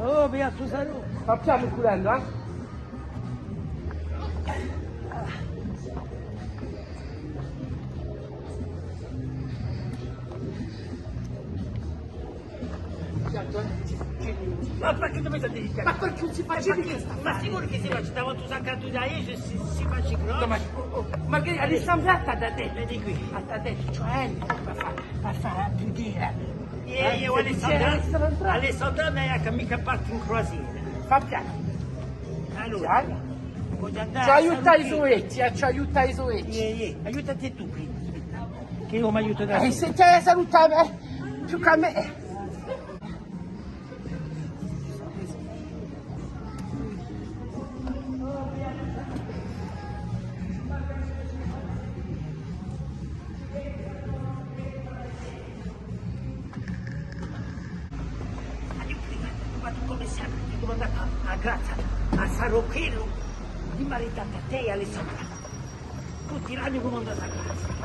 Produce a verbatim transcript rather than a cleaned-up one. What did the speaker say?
Oh, Beatu, salutu. Partimu, Culandu, eh? Ma perchè duvete andà? Ma perchè ùn si face? Ma sicuru chì si face, davanti à u saccaddu di a ghjesgia si, si face grossu. Nò, ma, oh, oh, ma chì, Alessandra, attenti à tè. Vedi quì. Attenti à tè, cioè, eh, pà fà, pà fà più di, eh. Iè, iè, Alessandra, Alessandra, ma hè chì micca parte in crusiera. Fà pianu. Allora, vogliu andà à salutà i so vechji, eh, ci aiuta i so vechji. Iè, iè, aiutati tù prima, aspetta. Chì eiu m'aiutu da solu. Eh, sì, ci hè da salutà, eh, più chè mè. Ma tù cumu sì, tù dumandi a grazia à Sarochellu di marità à tè, Alessandra. Tutti l'anni dumandanu a grazia.